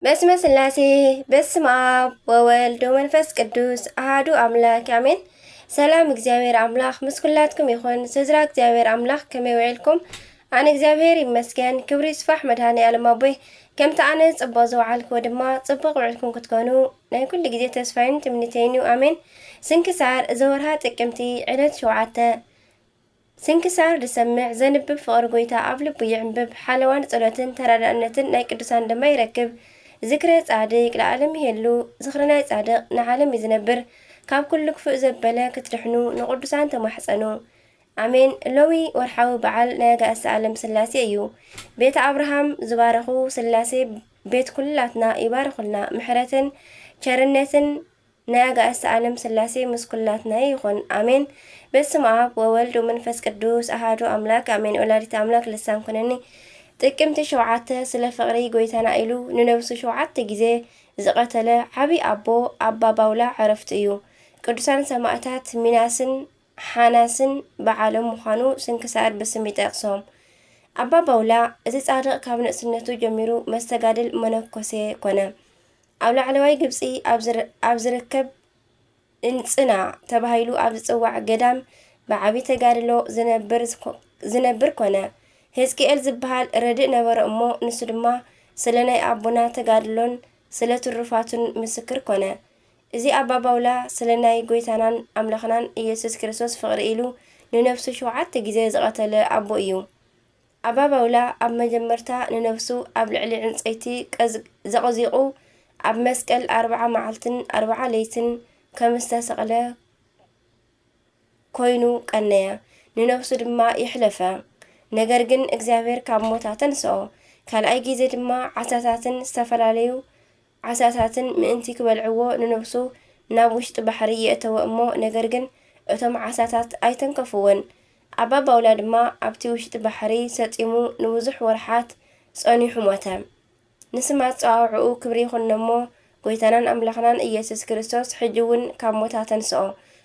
በስመ ስላሴ፣ በስመ አብ ወወልድ ወመንፈስ ቅዱስ አሃዱ አምላክ አሜን። ሰላም እግዚኣብሔር አምላክ ምስ ኩላትኩም ይኹን። ስድራ እግዚኣብሔር አምላክ ከመይ ውዒልኩም? ኣነ እግዚኣብሔር ይመስገን፣ ክብሪ ይስፋሕ መድኃኔ ዓለም ኣቦይ። ከምቲ ኣነ ጽቡቕ ዝወዓልክዎ ድማ ጽቡቕ ውዕልኩም ክትኮኑ ናይ ኩሉ ግዜ ተስፋይን ትምኒተይን እዩ። ኣሜን። ስንክሳር እዚ ወርሃ ጥቅምቲ ዕለት ሸውዓተ። ስንክሳር ዝሰምዕ ዘንብብ ፍቕሪ ጎይታ ኣብ ልቡ ይዕንብብ፣ ሓለዋን ጸሎትን ተራዳእነትን ናይ ቅዱሳን ድማ ይረክብ። ዝክረ ጻድቅ ለዓለም ይሄሉ፣ ዝኽሪ ናይ ጻድቅ ንዓለም እዩ ዝነብር። ካብ ኩሉ ክፉእ ዘበለ ክትድሕኑ ንቅዱሳን ተማሕጸኑ። ኣሜን። ሎሚ ወርሓዊ በዓል ናይ ኣጋእዝተ ዓለም ስላሴ እዩ። ቤተ ኣብርሃም ዝባረኹ ስላሴ ቤት ኩላትና ይባርኹልና። ምሕረትን ቸርነትን ናይ ኣጋእዝተ ዓለም ስላሴ ምስ ኩላትና ይኹን። ኣሜን። በስመ አብ ወወልድ ወመንፈስ ቅዱስ አሃዱ አምላክ አሜን። ወላዲተ አምላክ ልሳን ኩነኒ። ጥቅምቲ ሸውዓተ ስለ ፍቕሪ ጎይታና ኢሉ ንነብሱ ሸውዓተ ግዜ ዝቐተለ ዓቢ ኣቦ ኣባ ባውላ ዕረፍቱ እዩ። ቅዱሳን ሰማእታት ሚናስን ሓናስን በዓሎም ምዃኑ ስንክሳር ብስም ይጠቕሶም። ኣባ ባውላ እዚ ጻድቕ ካብ ንእስነቱ ጀሚሩ መስተጋድል መነኮሴ ኮነ። ኣብ ላዕለዋይ ግብጺ ኣብ ዝር-፣ ኣብ ዝርከብ እንጽና ተባሂሉ ኣብ ዝጽዋዕ ገዳም ብዓቢ ተጋድሎ ዝነብር ዝኮ-፣ ዝነብር ኮነ። ህዝቅኤል ዝበሃል ረድእ ነበሮ እሞ ንሱ ድማ ስለ ናይ ኣቦና ተጋድሎን ስለ ትሩፋቱን ምስክር ኮነ። እዚ ኣባ ባውላ ስለ ናይ ጎይታናን ኣምላኽናን ኢየሱስ ክርስቶስ ፍቕሪ ኢሉ ንነፍሱ ሸውዓተ ግዜ ዝቐተለ ኣቦ እዩ። ኣባ ባውላ ኣብ መጀመርታ ንነፍሱ ኣብ ልዕሊ ዕንጸይቲ ቀዝ-፣ ዘቐዚቑ ኣብ መስቀል ኣርብዓ መዓልትን ኣርብዓ ለይትን ከም ዝተሰቕለ ኮይኑ ቀነየ፣ ንነፍሱ ድማ የሕለፈ። ነገር ግን እግዚኣብሔር ካብ ሞት ኣተንስኦ። ካልኣይ ግዜ ድማ ዓሳታትን ዝተፈላለዩ ዓሳታትን ምእንቲ ክበልዕዎ ንነፍሱ ናብ ውሽጢ ባሕሪ የእተወ እሞ፣ ነገር ግን እቶም ዓሳታት ኣይተንከፍዎን። ኣባ ባውላ ድማ ኣብቲ ውሽጢ ባሕሪ ሰጢሙ ንብዙሕ ወርሓት ጸኒሑ ሞተ። ንስም ኣጸዋውዕኡ ክብሪ ይኹኖ እሞ፣ ጎይታናን ኣምላኽናን ኢየሱስ ክርስቶስ ሕጂ እውን ካብ ሞት ኣተንስኦ።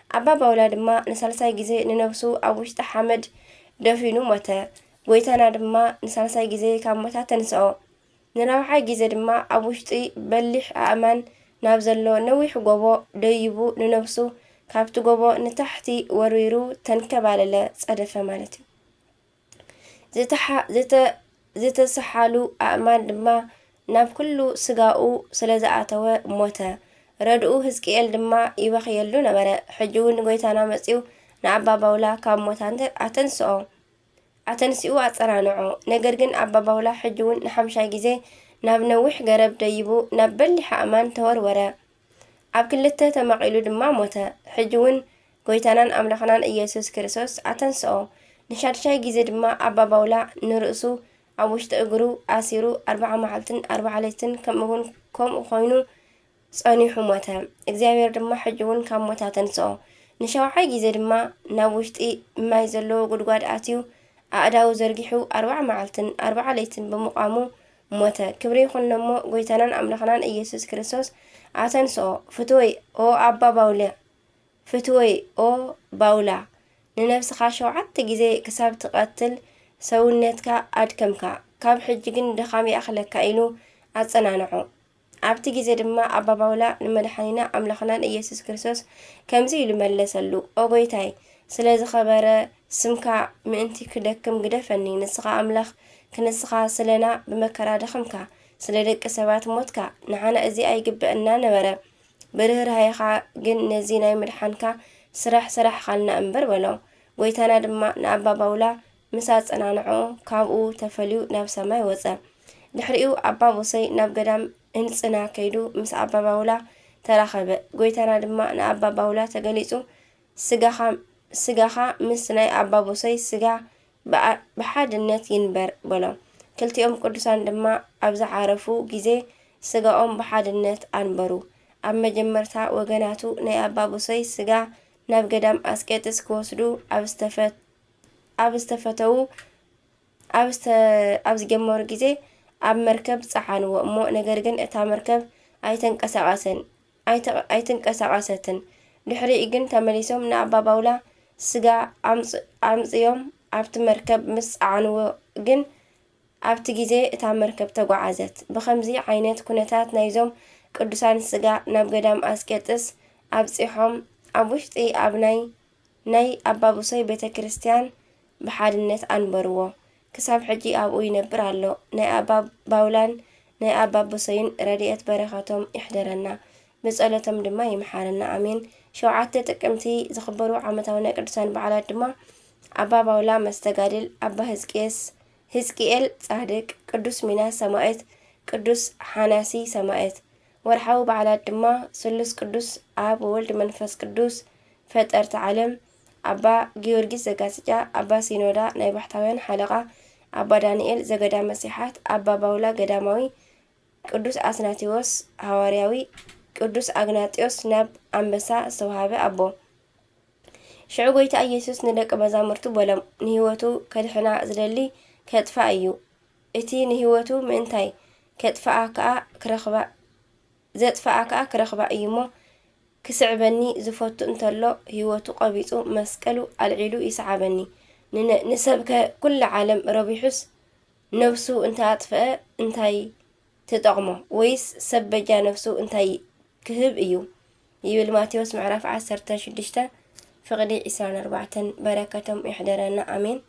ኣባ ባውላ ድማ ንሳልሳይ ግዜ ንነፍሱ ኣብ ውሽጢ ሓመድ ደፊኑ ሞተ። ጎይታና ድማ ንሳልሳይ ግዜ ካብ ሞት ኣተንስኦ። ንራብዓይ ግዜ ድማ ኣብ ውሽጢ በሊሕ ኣእማን ናብ ዘሎ ነዊሕ ጎቦ ደይቡ ንነፍሱ ካብቲ ጎቦ ንታሕቲ ወሪሩ ተንከባለለ፣ ጸደፈ ማለት እዩ። ዝተሓ-፣ ዝተ-፣ ዝተሰሓሉ ኣእማን ድማ ናብ ኩሉ ስጋኡ ስለ ዝኣተወ ሞተ። ረድኡ ህዝቅኤል ድማ ይበኽየሉ ነበረ። ሕጂ እውን ጎይታና መጺኡ ንኣባ ባውላ ካብ ሞት ኣንተ-፣ ኣተንስኦ፣ ኣተንሲኡ ኣጸናንዖ። ነገር ግን ኣባ ባውላ ሕጂ እውን ንሓምሻይ ግዜ ናብ ነዊሕ ገረብ ደይቡ ናብ በሊሕ ኣእማን ተወርወረ። ኣብ ክልተ ተመቒሉ ድማ ሞተ። ሕጂ እውን ጎይታናን ኣምላኽናን ኢየሱስ ክርስቶስ ኣተንስኦ። ንሻድሻይ ግዜ ድማ ኣባ ባውላ ንርእሱ ኣብ ውሽጢ እግሩ ኣሲሩ ኣርብዓ መዓልትን ኣርብዓ ለይትን ከምኡ እውን ከምኡ ኮይኑ ጸኒሑ ሞተ። እግዚኣብሔር ድማ ሕጂ እውን ካብ ሞት ኣተንስኦ። ንሻውዓይ ግዜ ድማ ናብ ውሽጢ ማይ ዘለዎ ጉድጓድ ኣትዩ ኣእዳው ዘርጊሑ ኣርብዓ መዓልትን ኣርብዓ ለይትን ብምቋሙ ሞተ። ክብሪ ይኹኖ እሞ ጎይታናን ኣምላኽናን ኢየሱስ ክርስቶስ ኣተንስኦ። ፍትወይ ኦ ኣባ ባውለ፣ ፍትወይ ኦ ባውላ፣ ንነብስኻ ሸውዓተ ግዜ ክሳብ ትቐትል ሰውነትካ ኣድከምካ። ካብ ሕጂ ግን ድኻም ይኣኽለካ ኢሉ ኣጸናንዖ። ኣብቲ ግዜ ድማ ኣባ ባውላ ንመድሓኒና ኣምላኽናን ኢየሱስ ክርስቶስ ከምዚ ኢሉ መለሰሉ፣ ኦ ጎይታይ፣ ስለ ዝኸበረ ስምካ ምእንቲ ክደክም ግደፈኒ። ንስኻ ኣምላኽ ክንስኻ ስለና ብመከራ ደኸምካ፣ ስለ ደቂ ሰባት ሞትካ። ንዓና እዚ ኣይግበእና ነበረ። ብርህራሄኻ ግን ነዚ ናይ ምድሓንካ ስራሕ ስራሕኻልና እምበር በሎ። ጎይታና ድማ ንኣባ ባውላ ምስ ኣጸናንዖ፣ ካብኡ ተፈልዩ ናብ ሰማይ ወጸ። ድሕሪኡ ኣባ ቦሰይ ናብ ገዳም እንጽና ከይዱ ምስ ኣባ ባውላ ተራኸበ። ጎይታና ድማ ንኣባ ባውላ ተገሊጹ፣ "ስጋኻ፣ ስጋኻ ምስ ናይ ኣባ ቦሰይ ስጋ ብኣ-፣ ብሓድነት ይንበር" በሎ። ክልቲኦም ቅዱሳን ድማ ኣብ ዝዓረፉ ግዜ ስጋኦም ብሓድነት ኣንበሩ። ኣብ መጀመርታ ወገናቱ ናይ ኣባ ቦሰይ ስጋ ናብ ገዳም ኣስቄጥስ ክወስዱ ኣብ ዝተፈ-፣ ኣብ ዝተፈተዉ፣ ኣብ ዝተ-፣ ኣብ ዝጀመሩ ግዜ ኣብ መርከብ ጸዓንዎ እሞ፣ ነገር ግን እታ መርከብ ኣይተንቀሳቐሰን፣ ኣይተ-፣ ኣይተንቀሳቐሰትን። ድሕሪኡ ግን ተመሊሶም ንኣባ ባውላ ስጋ ኣምጽ-፣ ኣምጽዮም ኣብቲ መርከብ ምስ ጸዓንዎ ግን ኣብቲ ግዜ እታ መርከብ ተጓዓዘት። ብኸምዚ ዓይነት ኩነታት ናይዞም ቅዱሳን ስጋ ናብ ገዳም ኣስቄጥስ ኣብጺሖም ኣብ ውሽጢ ኣብ ናይ ናይ ኣባ ብሶይ ቤተ ክርስቲያን ብሓድነት ኣንበርዎ። ክሳብ ሕጂ ኣብኡ ይነብር ኣሎ። ናይ ኣባ ባውላን ናይ ኣባ ብሶይን ረድኤት በረኸቶም ይሕደረና፣ ብጸሎቶም ድማ ይምሓረና። ኣሜን። ሸውዓተ ጥቅምቲ ዝኽበሩ ዓመታዊ ናይ ቅዱሳን በዓላት ድማ ኣባ ባውላ መስተጋድል፣ ኣባ ህዝቅየስ ህዝቅኤል ጻድቅ፣ ቅዱስ ሚናስ ሰማዕት፣ ቅዱስ ሓናሲ ሰማዕት። ወርሓዊ በዓላት ድማ ስሉስ ቅዱስ ኣብ ወወልድ መንፈስ ቅዱስ ፈጠርቲ ዓለም፣ ኣባ ጊዮርጊስ ዘጋስጫ፣ ኣባ ሲኖዳ ናይ ባሕታውያን ሓለቓ፣ ኣባ ዳንኤል ዘገዳመ ሲሓት፣ ኣባ ባውላ ገዳማዊ፣ ቅዱስ ኣትናቴዎስ ሃዋርያዊ፣ ቅዱስ ኣግናጢዮስ ናብ ኣንበሳ ዝተውሃበ ኣቦ። ሽዑ ጎይታ ኢየሱስ ንደቂ መዛሙርቱ በሎም፣ ንህይወቱ ከድሕና ዝደሊ ከጥፍኣ እዩ። እቲ ንህይወቱ ምእንታይ ከጥፍኣ ከኣ ክረኽባ፣ ዘጥፍኣ ከኣ ክረኽባ እዩ እሞ፣ ክስዕበኒ ዝፈቱ እንተሎ ህይወቱ ቆቢጹ መስቀሉ ኣልዒሉ ይስዓበኒ። ንነ-፣ ንሰብከ ኩላ ዓለም ረቢሑስ ነብሱ እንተኣጥፍአ እንታይ ትጠቕሞ? ወይስ ሰብ በጃ ነፍሱ እንታይ ክህብ እዩ? ይብል ማቴዎስ ምዕራፍ ዓሰርተ ሽዱሽተ ፍቕዲ ዕስራን ኣርባዕተን። በረከቶም ይሕደረና፣ ኣሜን።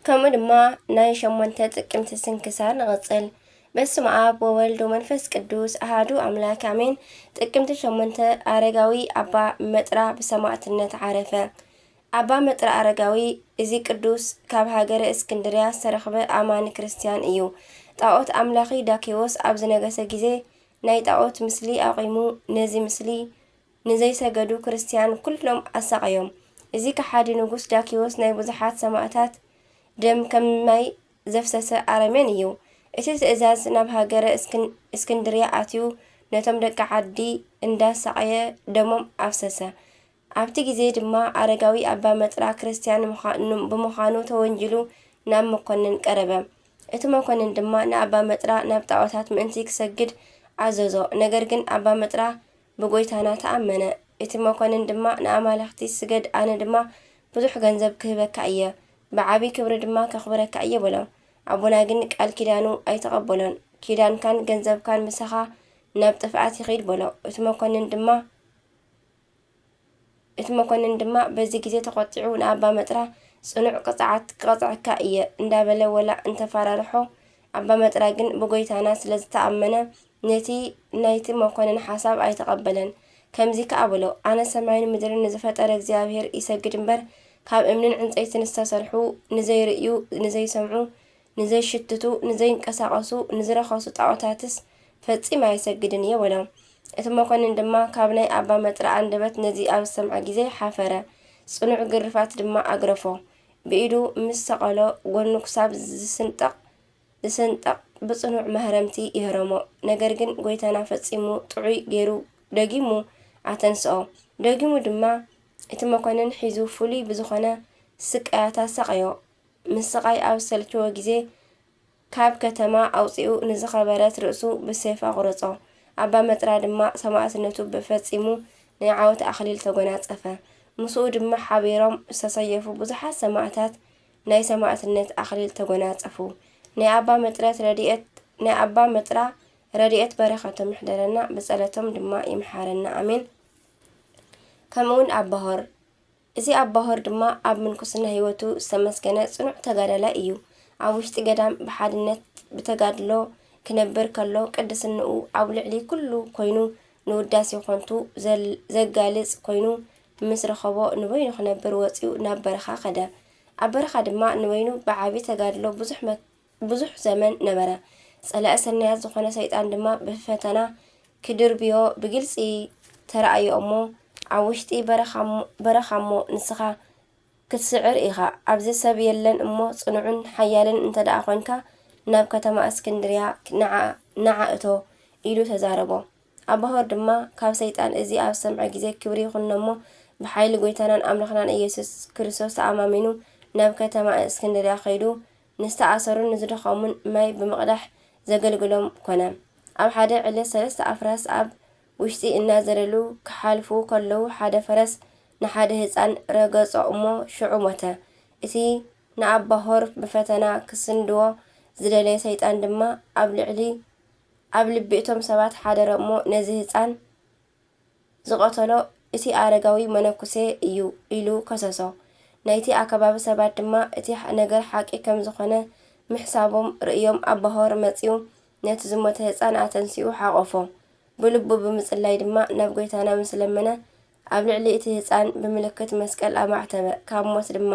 ከምኡ ድማ ናይ ሸሞንተ ጥቅምቲ ስንክሳር ንቐጽል። በስመ ኣብ ወወልድ ወመንፈስ ቅዱስ ኣሃዱ ኣምላክ ኣሜን። ጥቅምቲ ሸሞንተ ኣረጋዊ ኣባ መጥራ ብሰማዕትነት ዓረፈ። ኣባ መጥራ ኣረጋዊ እዚ ቅዱስ ካብ ሃገረ እስክንድርያ ዝተረኽበ ኣማኒ ክርስትያን እዩ። ጣዖት ኣምላኺ ዳኬዎስ ኣብ ዝነገሰ ግዜ ናይ ጣዖት ምስሊ ኣቑሙ፣ ነዚ ምስሊ ንዘይሰገዱ ክርስትያን ኩሎም ኣሳቐዮም። እዚ ከሓዲ ንጉስ ዳኪዎስ ናይ ብዙሓት ሰማእታት ደም ከም ማይ ዘፍሰሰ ኣረሜን እዩ። እቲ ትእዛዝ ናብ ሃገረ እስክን-፣ እስክንድርያ ኣትዩ ነቶም ደቂ ዓዲ እንዳሳቐየ ደሞም ኣፍሰሰ። ኣብቲ ግዜ ድማ ኣረጋዊ ኣባ መጥራ ክርስትያን ምዃ-፣ ኑ-፣ ብምዃኑ ተወንጂሉ ናብ መኮንን ቀረበ። እቲ መኮንን ድማ ንኣባ መጥራ ናብ ጣዖታት ምእንቲ ክሰግድ ኣዘዞ። ነገር ግን ኣባ መጥራ ብጎይታና ተኣመነ። እቲ መኮንን ድማ ንኣማልኽቲ ስገድ፣ ኣነ ድማ ብዙሕ ገንዘብ ክህበካ እየ፣ ብዓቢ ክብሪ ድማ ከኽብረካ እየ በሎ። ኣቦና ግን ቃል ኪዳኑ ኣይተቐበሎን። ኪዳንካን ገንዘብካን ምሳኻ ናብ ጥፍኣት ይኺድ በሎ። እቲ መኮንን ድማ እቲ መኮንን ድማ በዚ ግዜ ተቖጢዑ ንኣባ መጥራ ጽኑዕ ቅጽዓት ክቐጽዐካ እየ እንዳበለ ወላ እንተፈራርሖ፣ ኣባ መጥራ ግን ብጎይታና ስለ ዝተኣመነ ነቲ ናይቲ መኮንን ሓሳብ ኣይተቐበለን። ከምዚ ከኣ በሎ፣ ኣነ ሰማይን ምድርን ንዝፈጠረ እግዚኣብሔር ይሰግድ እምበር፣ ካብ እምንን ዕንጸይትን ዝተሰርሑ ንዘይርእዩ ንዘይሰምዑ ንዘይሽትቱ፣ ንዘይንቀሳቐሱ፣ ንዝረኸሱ ጣዖታትስ ፈጺመ ኣይሰግድን እየ በሎ። እቲ መኮንን ድማ ካብ ናይ ኣባ መጥራ ኣንደበት ነዚ ኣብ ዝሰምዐ ግዜ ሓፈረ። ጽኑዕ ግርፋት ድማ ኣግረፎ። ብኢዱ ምስ ሰቐሎ፣ ጎኑ ክሳብ ዝስንጠቕ፣ ዝስንጠቕ ብጽኑዕ ማህረምቲ ይህረሞ። ነገር ግን ጎይታና ፈጺሙ ጥዑይ ገይሩ ደጊሙ ኣተንስኦ። ደጊሙ ድማ እቲ መኮንን ሒዙ ፍሉይ ብዝኾነ ስቃያት ኣሳቐዮ። ምስቓይ ኣብ ዝሰልችዎ ግዜ፣ ካብ ከተማ ኣውጺኡ ንዝኸበረት ርእሱ ብሴፍ ኣቑረጾ። ኣባ መጥራ ድማ ሰማዕትነቱ ብፈጺሙ ናይ ዓወት ኣኽሊል ተጎናጸፈ። ምስኡ ድማ ሓቢሮም ዝተሰየፉ ብዙሓት ሰማዕታት ናይ ሰማዕትነት ኣኽሊል ተጎናጸፉ። ናይ ኣባ መጥረት ረድኤት፣ ናይ ኣባ መጥራ ረድኤት በረኸቶም ይሕደረና፣ ብጸሎቶም ድማ ይምሓረና። ኣሜን። ከምኡውን ኣባ ሆር፣ እዚ ኣባ ሆር ድማ ኣብ ምንኩስና ህይወቱ ዝተመስገነ ጽኑዕ ተጋዳላይ እዩ። ኣብ ውሽጢ ገዳም ብሓድነት ብተጋድሎ ክነብር ከሎ፣ ቅድስንኡ ኣብ ልዕሊ ኩሉ ኮይኑ ንውዳሴ ኮንቱ ዘል-፣ ዘጋልጽ ኮይኑ ምስ ረኸቦ፣ ንበይኑ ክነብር ወጺኡ ናብ በረኻ ከደ። ኣብ በረኻ ድማ ንበይኑ ብዓቢ ተጋድሎ ብዙሕ መ-፣ ብዙሕ ዘመን ነበረ። ጸላኢ ሰናያት ዝኾነ ሰይጣን ድማ ብፈተና ክድርብዮ ብግልጺ ተራእዮ እሞ፣ ኣብ ውሽጢ በረኻ እሞ፣ በረኻ እሞ ንስኻ ክትስዕር ኢኻ። ኣብዚ ሰብ የለን እሞ፣ ጽኑዕን ሓያልን እንተ ደኣ ኮንካ፣ ናብ ከተማ እስክንድርያ ንዓ፣ ንዓ እቶ፣ ኢሉ ተዛረቦ። ኣባ ሆር ድማ ካብ ሰይጣን እዚ ኣብ ዝሰምዐ ግዜ፣ ክብሪ ይኹኖ እሞ፣ ብሓይሊ ጐይታናን ኣምላኽናን ኢየሱስ ክርስቶስ ተኣማሚኑ፣ ናብ ከተማ እስክንድርያ ከይዱ፣ ንዝተኣሰሩን ንዝደኸሙን ማይ ብምቕዳሕ ዘገልግሎም ኮነ። ኣብ ሓደ ዕለት ሰለስተ ኣፍራስ ኣብ ውሽጢ እናዘለሉ ክሓልፉ ከለዉ፣ ሓደ ፈረስ ንሓደ ህጻን ረገጾ እሞ ሽዑ ሞተ። እቲ ንኣባ ሆር ብፈተና ክስንድዎ ዝደለየ ሰይጣን ድማ ኣብ ልዕሊ ኣብ ልቢ እቶም ሰባት ሓደረ እሞ ነዚ ህፃን ዝቐተሎ እቲ ኣረጋዊ መነኩሴ እዩ ኢሉ ከሰሶ። ናይቲ ኣከባቢ ሰባት ድማ እቲ ነገር ሓቂ ከም ዝኾነ ምሕሳቦም ርእዮም ኣባሆር መጺኡ ነቲ ዝሞተ ህፃን ኣተንሲኡ ሓቖፎ። ብልቡ ብምጽላይ ድማ ናብ ጎይታና ምስ ለመነ ኣብ ልዕሊ እቲ ህፃን ብምልክት መስቀል ኣማዕተበ፣ ካብ ሞት ድማ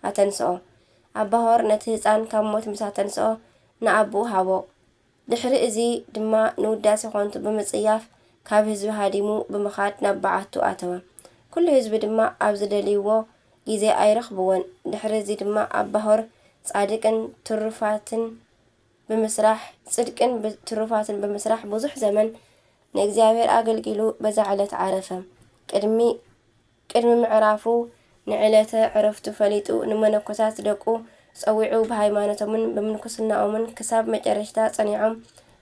ኣተንስኦ። ኣባሆር ነቲ ህፃን ካብ ሞት ምስ ኣተንስኦ ንኣቦኡ ሃቦ። ድሕሪ እዚ ድማ ንውዳሴ ኮንቱ ብምጽያፍ ካብ ህዝቢ ሃዲሙ ብምኻድ ናብ በዓቱ ኣተወ። ኩሉ ህዝቢ ድማ ኣብ ዝደልይዎ ግዜ ኣይረኽብዎን። ድሕሪ እዚ ድማ ኣባሆር ጻድቅን ትሩፋትን ብምስራሕ ጽድቅን ትሩፋትን ብምስራሕ ብዙሕ ዘመን ንእግዚኣብሔር ኣገልጊሉ በዛ ዕለት ዓረፈ። ቅድሚ ቅድሚ ምዕራፉ ንዕለተ ዕረፍቱ ፈሊጡ ንመነኮሳት ደቁ ጸዊዑ ብሃይማኖቶምን ብምንኩስናኦምን ክሳብ መጨረሽታ ጸኒዖም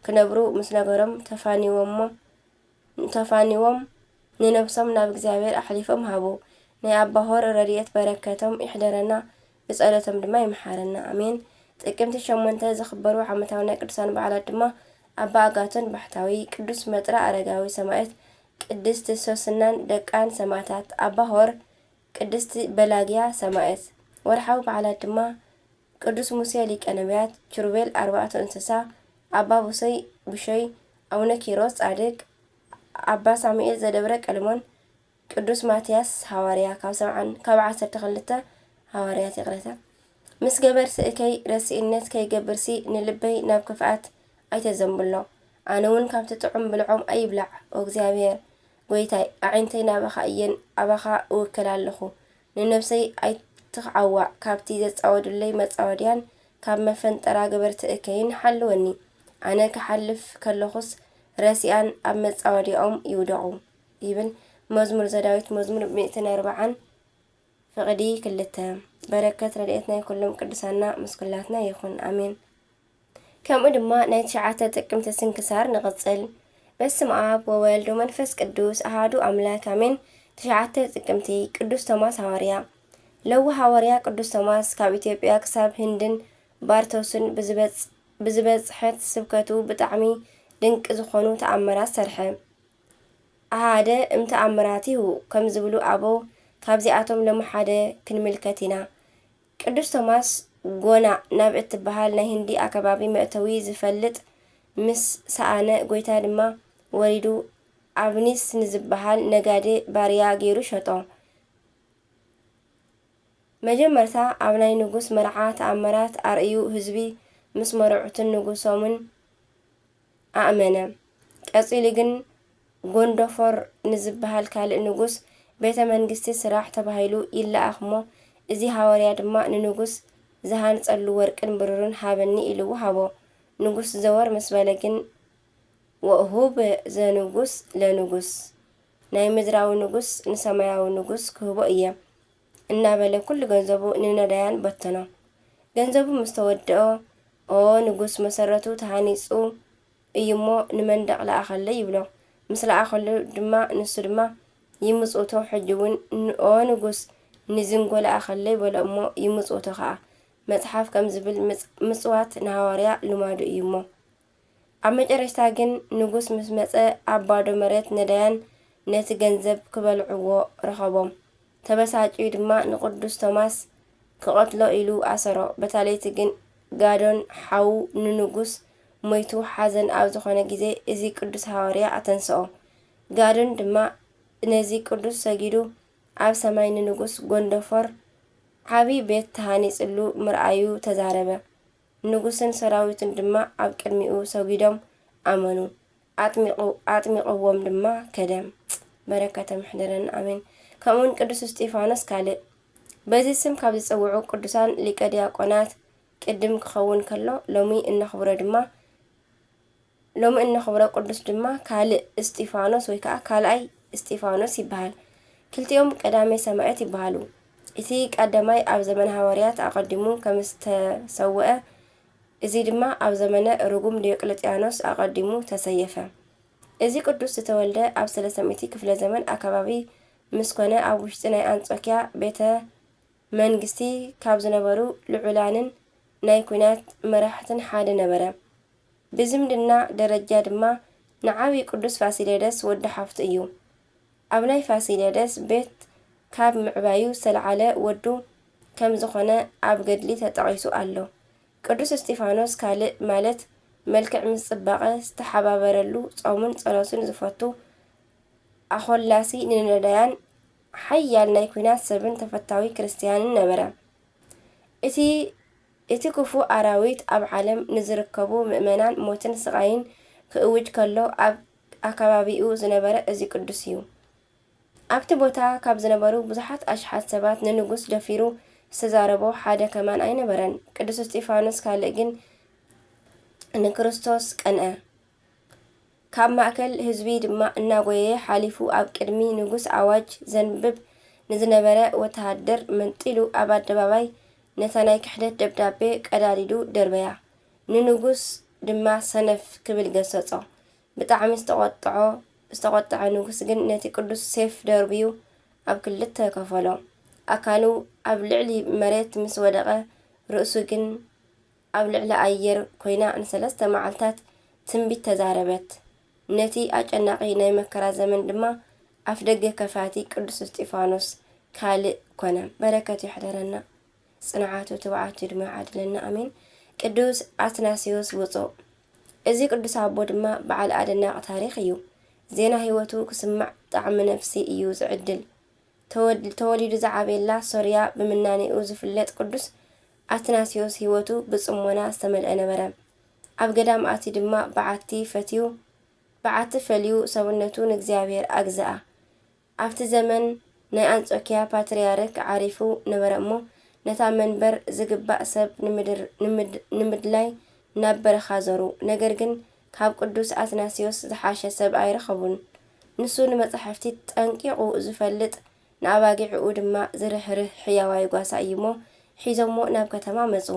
ክነብሩ ምስ ነገሮም ተፋኒዎሞ ተፋኒዎም ንነብሶም ናብ እግዚኣብሔር ኣሕሊፎም ሃቡ። ናይ ኣባሆር ረድኤት በረከቶም ይሕደረና ብጸሎቶም ድማ ይምሓረና ኣሜን። ጥቅምቲ ሸሞንተ ዝኽበሩ ዓመታዊ ናይ ቅዱሳን በዓላት ድማ ኣባ ኣጋቶን ባሕታዊ፣ ቅዱስ መጥራ ኣረጋዊ ሰማዕት፣ ቅድስቲ ሶስናን ደቃን ሰማዕታት፣ ኣባ ሆር፣ ቅድስቲ በላግያ ሰማዕት። ወርሓዊ በዓላት ድማ ቅዱስ ሙሴ ሊቀ ነቢያት፣ ኪሩቤል ኣርባዕቱ እንስሳ፣ ኣባ ብሶይ ብሾይ፣ ኣቡነ ኪሮስ ጻድቅ፣ ኣባ ሳሙኤል ዘደብረ ቀልሞን፣ ቅዱስ ማትያስ ሃዋርያ ካብ ሰብዓን ካብ ዓሰርተ ክልተ ሃዋርያት ይቕረታ። ምስ ገበርቲ እከይ ረሲእነት ከይገብርሲ ንልበይ ናብ ክፍኣት ኣይተዘንብሎ። ኣነ እውን ካብቲ ጥዑም ብልዖም ኣይብላዕ። ኦ እግዚኣብሔር ጐይታይ፣ ኣዒንተይ ናባኻ እየን፣ ኣባኻ እውክል ኣለኹ። ንነብሰይ ኣይትኽዓዋ፣ ካብቲ ዘጻወዱለይ መጻወድያን ካብ መፈንጠራ ገበርቲ እከይን ሓልወኒ። ኣነ ክሓልፍ ከለኹስ ረሲኣን ኣብ መጻወድያኦም ይውደቑ። ይብል መዝሙር ዘዳዊት መዝሙር ሚእትን ኣርባዓን ፍቕዲ ክልተ። በረከት ረድኤት ናይ ኩሎም ቅዱሳና ምስ ኩላትና ይኹን። ኣሜን። ከምኡ ድማ ናይ ትሽዓተ ጥቅምቲ ስንክሳር ንቕጽል። በስመ ኣብ ወወልድ ወመንፈስ ቅዱስ ኣሃዱ ኣምላክ ኣሜን። ትሽዓተ ጥቅምቲ ቅዱስ ቶማስ ሃዋርያ። ለዋህ ሃዋርያ ቅዱስ ቶማስ ካብ ኢትዮጵያ ክሳብ ህንድን ባርቶስን ብዝበጽ-፣ ብዝበጽሐት ስብከቱ ብጣዕሚ ድንቂ ዝኾኑ ተኣምራት ሰርሐ። ኣሃደ እምተኣምራቲሁ ከም ዝብሉ ኣበው ካብዚኣቶም ሎሚ ሓደ ክንምልከት ኢና። ቅዱስ ቶማስ ጎና ናብ እትበሃል ናይ ህንዲ ኣከባቢ መእተዊ ዝፈልጥ ምስ ሰኣነ፣ ጎይታ ድማ ወሪዱ ኣብኒስ ንዝበሃል ነጋዴ ባርያ ገይሩ ሸጦ። መጀመርታ ኣብ ናይ ንጉስ መርዓ ተኣምራት ኣርእዩ ህዝቢ ምስ መርዑትን ንጉሶምን ኣእመነ። ቀጺሉ ግን ጎንዶፎር ንዝበሃል ካልእ ንጉስ ቤተ መንግስቲ ስራሕ ተባሂሉ ይለኣኽ እሞ፣ እዚ ሃዋርያ ድማ ንንጉስ ዝሃንጸሉ ወርቅን ብሩርን ሃበኒ ኢልዎ ሃቦ። ንጉስ ዘወር ምስ በለ ግን፣ ወእሁብ ዘንጉስ ለንጉስ፣ ናይ ምድራዊ ንጉስ ንሰማያዊ ንጉስ ክህቦ እየ እናበለ ኩሉ ገንዘቡ ንነዳያን በተኖ። ገንዘቡ ምስ ተወደኦ፣ ኦ ንጉስ መሰረቱ ተሃኒጹ እዩሞ ንመንደቕ ለኣኸለይ ይብሎ። ምስ ለኣኸሉ ድማ ንሱ ድማ ይምጽውቶ። ሕጂ እውን ን-፣ ኦ ንጉስ ንዝንጎ ለኣኸለይ በሎ እሞ ይምጽውቶ ኸኣ። መጽሓፍ ከም ዝብል ምጽ-፣ ምጽዋት ንሃዋርያ ልማዱ እዩሞ። ኣብ መጨረሽታ ግን ንጉስ ምስ መጸ ኣብ ባዶ መሬት ነዳያን ነቲ ገንዘብ ክበልዕዎ ረኸቦም። ተበሳጭዩ ድማ ንቅዱስ ቶማስ ክቐትሎ ኢሉ ኣሰሮ። በታ ለይቲ ግን ጋዶን ሓዉ ንንጉስ ሞይቱ ሓዘን ኣብ ዝኾነ ግዜ እዚ ቅዱስ ሃዋርያ ኣተንስኦ። ጋዶን ድማ ነዚ ቅዱስ ሰጊዱ ኣብ ሰማይ ንንጉስ ጎንደፎር ዓቢ ቤት ተሃኒጽሉ ምርኣዩ ተዛረበ። ንጉስን ሰራዊቱን ድማ ኣብ ቅድሚኡ ሰጊዶም ኣመኑ። ኣጥሚቑ-፣ ኣጥሚቑዎም ድማ ከደ። በረከቶም ይሕደረና፣ ኣሜን። ከምኡውን ቅዱስ እስጢፋኖስ ካልእ። በዚ ስም ካብ ዝጽውዑ ቅዱሳን ሊቀ ዲያቆናት ቅድም ክኸውን ከሎ፣ ሎሚ እነኽብሮ ድማ፣ ሎሚ እነኽብሮ ቅዱስ ድማ ካልእ እስጢፋኖስ ወይ ከዓ ካልኣይ እስጢፋኖስ ይበሃል። ክልቲኦም ቀዳሜ ሰማዕት ይበሃሉ። እቲ ቀዳማይ ኣብ ዘመነ ሃዋርያት ኣቐዲሙ ከም ዝተሰውአ፣ እዚ ድማ ኣብ ዘመነ ርጉም ዲዮቅልጥያኖስ ኣቐዲሙ ተሰየፈ። እዚ ቅዱስ ዝተወልደ ኣብ ሰለስተ ሚእቲ ክፍለ ዘመን ኣከባቢ ምስ ኮነ፣ ኣብ ውሽጢ ናይ ኣንጾኪያ ቤተ መንግስቲ ካብ ዝነበሩ ልዑላንን ናይ ኲናት መራሕትን ሓደ ነበረ። ብዝምድና ደረጃ ድማ ንዓቢ ቅዱስ ፋሲለደስ ወዲ ሓፍቱ እዩ። ኣብ ናይ ፋሲለደስ ቤት ካብ ምዕባዩ ዝተለዓለ ወዱ ከም ዝኾነ ኣብ ገድሊ ተጠቒሱ ኣሎ። ቅዱስ እስጢፋኖስ ካልእ ማለት መልክዕ ምስ ጽባቐ ዝተሓባበረሉ ጾሙን ጸሎቱን ዝፈቱ ኣኾላሲ ንነዳያን ሓያል ናይ ኲናት ሰብን ተፈታዊ ክርስትያንን ነበረ። እቲ እቲ ክፉእ ኣራዊት ኣብ ዓለም ንዝርከቡ ምእመናን ሞትን ስቓይን ክእውጅ ከሎ ኣብ ኣከባቢኡ ዝነበረ እዚ ቅዱስ እዩ። ኣብቲ ቦታ ካብ ዝነበሩ ብዙሓት ኣሽሓት ሰባት ንንጉስ ደፊሩ ዝተዛረቦ ሓደ ከማን ኣይነበረን። ቅዱስ እስጢፋኖስ ካልእ ግን ንክርስቶስ ቀንአ። ካብ ማእከል ህዝቢ ድማ እናጎየየ ሓሊፉ ኣብ ቅድሚ ንጉስ ኣዋጅ ዘንብብ ንዝነበረ ወተሃደር መንጢሉ ኣብ ኣደባባይ ነታ ናይ ክሕደት ደብዳቤ ቀዳዲዱ ደርበያ። ንንጉስ ድማ ሰነፍ ክብል ገሰጾ። ብጣዕሚ ዝተቖጥዖ ዝተቖጥዐ ንጉስ ግን ነቲ ቅዱስ ሴፍ ደርብዩ ኣብ ክልተ ከፈሎ። ኣካሉ ኣብ ልዕሊ መሬት ምስ ወደቐ ርእሱ ግን ኣብ ልዕሊ ኣየር ኮይና ንሰለስተ መዓልታት ትንቢት ተዛረበት። ነቲ ኣጨናቒ ናይ መከራ ዘመን ድማ ኣፍደገ ከፋቲ ቅዱስ እስጢፋኖስ ካልእ ኮነ። በረከቱ ይሕደረና፣ ጽንዓቱ ትብዓቱ ድማ ይዓድለና፣ ኣሜን። ቅዱስ ኣትናስዮስ ውጹእ። እዚ ቅዱስ ኣቦ ድማ በዓል ኣደናቂ ታሪኽ እዩ። ዜና ህይወቱ ክስማዕ ጣዕሚ ነፍሲ እዩ ዝዕድል። ተወድ- ተወሊዱ ዝዓበየላ ሶርያ ብምናኔኡ ዝፍለጥ ቅዱስ ኣትናስዮስ ህይወቱ ብጽሞና ዝተመልአ ነበረ። ኣብ ገዳም ኣትዩ ድማ በዓቲ ፈትዩ በዓቲ ፈልዩ ሰውነቱ ንእግዚኣብሔር ኣግዝኣ። ኣብቲ ዘመን ናይ ኣንጾኪያ ፓትርያርክ ዓሪፉ ነበረ እሞ ነታ መንበር ዝግባእ ሰብ ንምድር- ንምድ- ንምድላይ ናብ በረኻ ዞሩ። ነገር ግን ካብ ቅዱስ ኣትናስዮስ ዝሓሸ ሰብ ኣይረኸቡን። ንሱ ንመጻሕፍቲ ጠንቂቑ ዝፈልጥ ንኣባጊዕኡ ድማ ዝርህርህ ሕያዋይ ጓሳ እዩ እሞ ሒዞሞ ናብ ከተማ መጹ።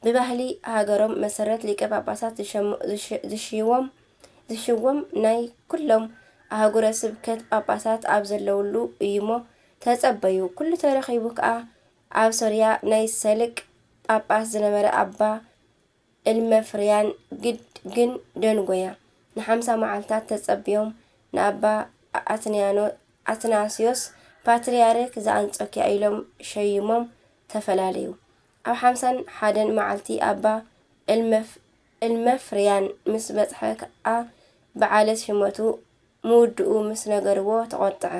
ብባህሊ ሃገሮም መሰረት ሊቀ ጳጳሳት ዝሸሙ- ዝሽ- ዝሽይዎም ዝሽዎም ናይ ኩሎም ኣህጉረ ስብከት ጳጳሳት ኣብ ዘለውሉ እዩ እሞ ተጸበዩ። ኩሉ ተረኺቡ ከኣ ኣብ ሶርያ ናይ ሰልቅ ጳጳስ ዝነበረ ኣባ እልመፍርያን ግድ ግን ደንጎያ። ንሓምሳ መዓልታት ተጸብዮም ንኣባ ኣትንያኖ ኣትናስዮስ ፓትርያርክ ዘኣንጾኪያ ኢሎም ሸይሞም ተፈላለዩ። ኣብ ሓምሳን ሓደን መዓልቲ ኣባ እልመፍ- እልመፍርያን ምስ በጽሐ ከኣ በዓለ ሽመቱ ምውድኡ ምስ ነገርዎ ተቖጥዐ።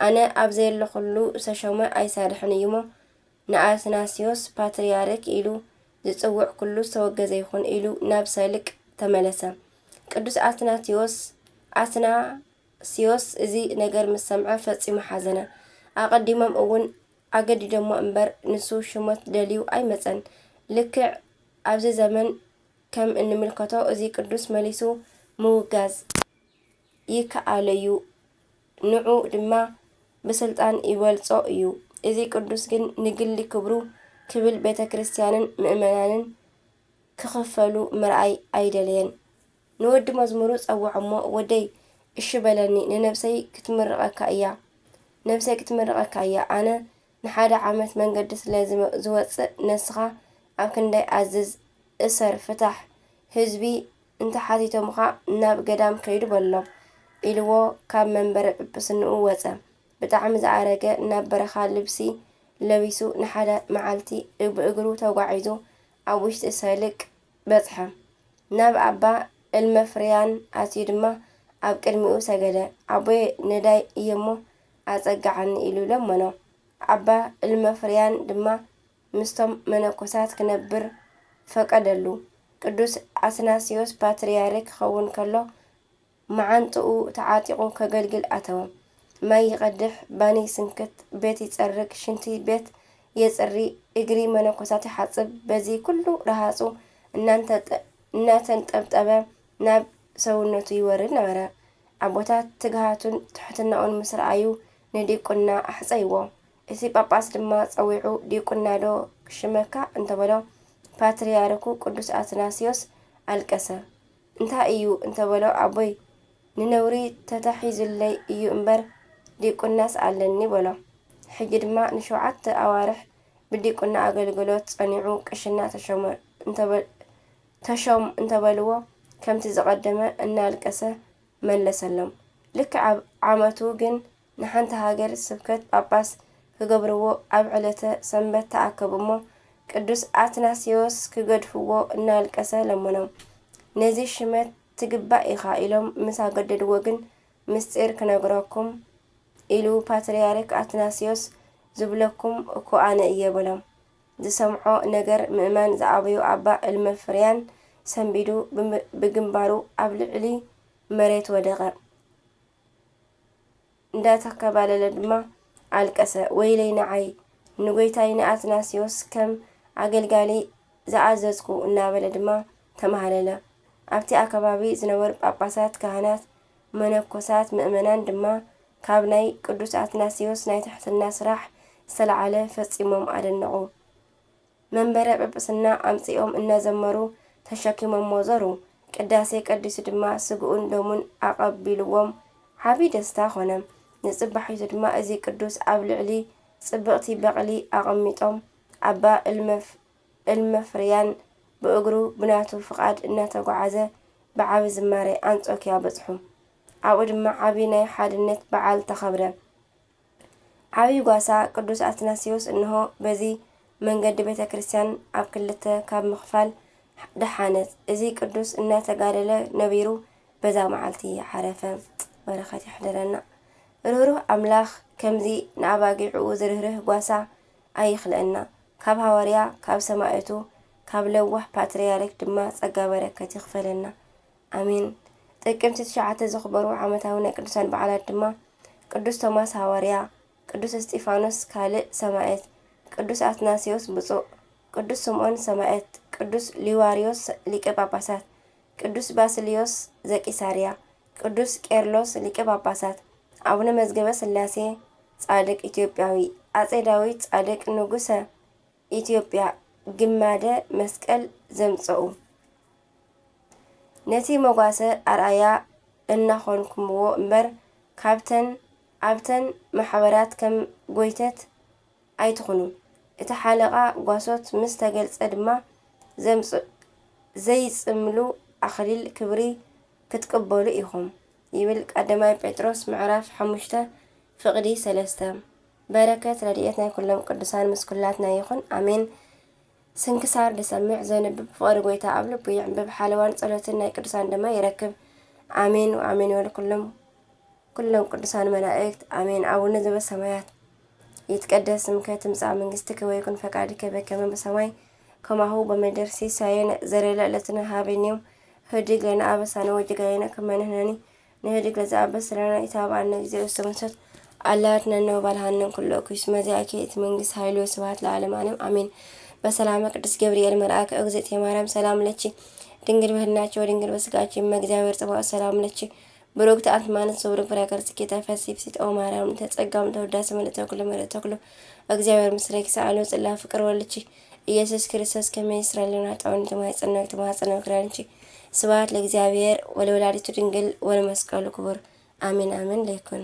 ኣነ ኣብ ዘየለኹሉ ዝተሾመ ኣይሳድሕን እዩሞ ንኣትናስዮስ ፓትርያርክ ኢሉ ዝጽውዕ ኩሉ ዝተወገዘ ይኹን ኢሉ ናብ ሰልቅ ተመለሰ። ቅዱስ ኣትናቴዎስ ኣትናስዮስ እዚ ነገር ምስ ሰምዐ ፈጺሙ ሓዘነ። ኣቐዲሞም እውን ኣገዲዶሞ እምበር ንሱ ሽሞት ደልዩ ኣይመጸን። ልክዕ ኣብዚ ዘመን ከም እንምልከቶ እዚ ቅዱስ መሊሱ ምውጋዝ ይከኣሎ እዩ፣ ንዑ ድማ ብስልጣን ይበልጾ እዩ። እዚ ቅዱስ ግን ንግሊ ክብሩ ክብል ቤተ ክርስቲያንን ምእመናንን ክኽፈሉ ምርኣይ ኣይደለየን። ንወዲ መዝሙሩ ጸውዖ እሞ፣ ወደይ እሺ በለኒ፣ ንነብሰይ ክትምርቐካ እያ፣ ነብሰይ ክትምርቐካ እያ። ኣነ ንሓደ ዓመት መንገዲ ስለ ዝመ- ዝወጽእ ነስኻ ኣብ ክንደይ ኣዝዝ፣ እሰር፣ ፍታሕ፣ ህዝቢ እንተሓቲቶምኻ ናብ ገዳም ከይዱ በሎም ኢልዎ ካብ መንበረ ጵጵስንኡ ወጸ። ብጣዕሚ ዝኣረገ ናብ በረኻ ልብሲ ለቢሱ ንሓደ መዓልቲ ብእግሩ ተጓዒዙ ኣብ ውሽጢ ሰልቅ በጽሐ። ናብ ኣባ እልመፍርያን ኣትዩ ድማ ኣብ ቅድሚኡ ሰገደ። ኣቦየ ነዳይ እየሞ ኣጸግዓኒ ኢሉ ለመኖ። ኣባ እልመፍርያን ድማ ምስቶም መነኮሳት ክነብር ፈቀደሉ። ቅዱስ ኣትናስዮስ ፓትርያርክ ክኸውን ከሎ መዓንጥኡ ተዓጢቑ ከገልግል ኣተወ። ማይ ይቐድሕ፣ ባኒ ይስንክት፣ ቤት ይጸርግ፣ ሽንቲ ቤት የጽሪ፣ እግሪ መነኮሳት ይሓጽብ። በዚ ኩሉ ረሃጹ እናንተ- እናተንጠብጠበ ናብ ሰውነቱ ይወርድ ነበረ። ኣቦታት ትግሃቱን ትሕትናኡን ምስ ረኣዩ ንዲቁና ኣሕጸይዎ። እቲ ጳጳስ ድማ ጸዊዑ ዲቁና ዶ ክሽመካ እንተበሎ ፓትርያርኩ ቅዱስ ኣትናስዮስ ኣለቀሰ። እንታይ እዩ እንተበሎ ኣቦይ ንነውሪ ተታሒዙለይ እዩ እምበር ዲቁናስ ኣለኒ በሎ። ሕጂ ድማ ንሸውዓተ ኣዋርሕ ብዲቁና ኣገልግሎት ጸኒዑ ቅሽና ተሾመ እንተበ-፣ ተሾም እንተበልዎ፣ ከምቲ ዝቐደመ እናልቀሰ መለሰሎም። ልክዕ ኣብ ዓመቱ ግን ንሓንቲ ሃገር ስብከት ጳጳስ ክገብርዎ ኣብ ዕለተ ሰንበት ተኣከቡ እሞ፣ ቅዱስ ኣትናስዮስ ክገድፍዎ እናልቀሰ ለመኖም። ነዚ ሽመት ትግባእ ኢኻ ኢሎም ምስ ኣገደድዎ ግን፣ ምስጢር ክነግረኩም ኢሉ ፓትርያርክ ኣትናስዮስ ዝብለኩም እኮ ኣነ እየ በሎም። ዝሰምዖ ነገር ምእማን ዝኣበዮ ኣባ እልመፍርያን ሰንቢዱ ብም-፣ ብግንባሩ ኣብ ልዕሊ መሬት ወደቐ። እንዳተከባለለ ድማ ኣልቀሰ። "ወይለይ ንዓይ፣ ንጎይታይ ንኣትናስዮስ ከም ኣገልጋሊ ዝኣዘዝኩ" እናበለ ድማ ተማህለለ። ኣብቲ ኣከባቢ ዝነበሩ ጳጳሳት፣ ካህናት፣ መነኮሳት፣ ምእመናን ድማ ካብ ናይ ቅዱስ ኣትናስዮስ ናይ ትሕትና ስራሕ ዝተለዓለ ፈጺሞም ኣደነቑ። መንበረ ጵጵስና ኣምጺኦም እናዘመሩ ተሸኪሞሞ ዞሩ። ቅዳሴ ቀዲሱ ድማ ስግኡን ደሙን ኣቐቢልዎም ዓቢ ደስታ ኾነ። ንጽባሒቱ ድማ እዚ ቅዱስ ኣብ ልዕሊ ጽብቕቲ በቕሊ ኣቐሚጦም ኣባ እልመፍ-፣ እልመፍርያን ብእግሩ ብናቱ ፍቓድ እናተጓዓዘ ብዓቢ ዝማሬ ኣንጾኪያ በጽሑ። ኣብኡ ድማ ዓቢ ናይ ሓድነት በዓል ተኸብረ። ዓቢ ጓሳ ቅዱስ ኣትናስዮስ እንሆ በዚ መንገዲ ቤተ ክርስቲያን ኣብ ክልተ ካብ ምኽፋል ደሓነት። እዚ ቅዱስ እናተጋደለ ነቢሩ በዛ መዓልቲ ዓረፈ። በረኸት ይሕደረና። ርህሩህ ኣምላኽ ከምዚ ንኣባጊዕኡ ዝርህርህ ጓሳ ኣይኽልአና። ካብ ሃዋርያ፣ ካብ ሰማእቱ፣ ካብ ለዋህ ፓትርያርክ ድማ ጸጋ በረከት ይኽፈለና። ኣሜን። ጥቅምቲ ትሽዓተ ዝኽበሩ ዓመታዊ ናይ ቅዱሳን በዓላት ድማ ቅዱስ ቶማስ ሃዋርያ፣ ቅዱስ እስጢፋኖስ ካልእ ሰማእት፣ ቅዱስ ኣትናስዮስ ብፁዕ፣ ቅዱስ ስምዖን ሰማእት፣ ቅዱስ ሊዋርዮስ ሊቀ ጳጳሳት፣ ቅዱስ ባስልዮስ ዘቂሳርያ፣ ቅዱስ ቄርሎስ ሊቀ ጳጳሳት፣ ኣቡነ መዝገበ ስላሴ ጻድቅ ኢትዮጵያዊ፣ ኣጼ ዳዊት ጻድቅ ንጉሰ ኢትዮጵያ ግማደ መስቀል ዘምጸኡ። ነቲ መጓሰ ኣርኣያ እናኾንኩምዎ እምበር፣ ካብተን ኣብተን ማሕበራት ከም ጎይተት ኣይትኹኑ። እቲ ሓለቓ ጓሶት ምስ ተገልጸ ድማ፣ ዘምጽ-፣ ዘይጽምሉ ኣኽሊል ክብሪ ክትቅበሉ ኢኹም። ይብል ቀዳማይ ጴጥሮስ ምዕራፍ ሓሙሽተ ፍቕዲ ሰለስተ። በረከት ረድኤት ናይ ኩሎም ቅዱሳን ምስ ኩላትና ይኹን። ኣሜን። ስንክሳር ዝሰምዕ ዘንብብ ፍቕሪ ጎይታ ኣብ ልቡ ይዕንብብ። ሓለዋን ጸሎትን ናይ ቅዱሳን ድማ ይረክብ። ኣሜን ወኣሜን ይበል ኩሎም፣ ኩሎም ቅዱሳን መላእክት። ኣሜን። ኣቡነ ዘበሰማያት ይትቀደስ ስምከ ትምጻእ መንግስትከ ወይኩን ፈቃድከ በከመ በሰማይ ከማሁ በምድር። ሲሳየነ ዘለለ ዕለትነ ሀበነ ዮም። ህድግ ለነ አበሳነ ወጌጋየነ ከመ ንሕነኒ ንህድግ ለዘአበሰ ለነ። ኢታብአነ እግዚኦ ውስተ መንሱት አላ አድነነ ወባልሐነ እምኩሉ እኩይ። እስመ ዚአኪ ይእቲ መንግስት ኃይል ወስብሐት ለዓለመ ዓለም አሜን። በሰላመ ቅዱስ ገብርኤል መልአከ እግዝእትየ ማርያም ሰላም ለኪ ድንግል በህልናኪ ወድንግል በስጋኪ እመ እግዚአብሔር ጽባኦት ሰላም ለኪ ብሩክት አንቲ እምአንስት ወብሩክ ፍሬ ከርሥኪ ተፈሲ ፍሲት ኦ ማርያም ምልዕተ ጸጋ ምልዕተ ውዳሴ ምልዕተ ኩሉ ምልዕተ ኩሉ እግዚአብሔር ምስሌኪ ሰአሉ ጽላ ፍቅር ወልድኪ ኢየሱስ ክርስቶስ ከመ ይስረይ ለነ ኃጣውኢነ ተማሕጸነ ተማሕጸነ ክዳንኪ። ስብሐት ለእግዚአብሔር ወለወላዲቱ ድንግል ወለመስቀሉ ክቡር አሜን አሜን ለይኩን።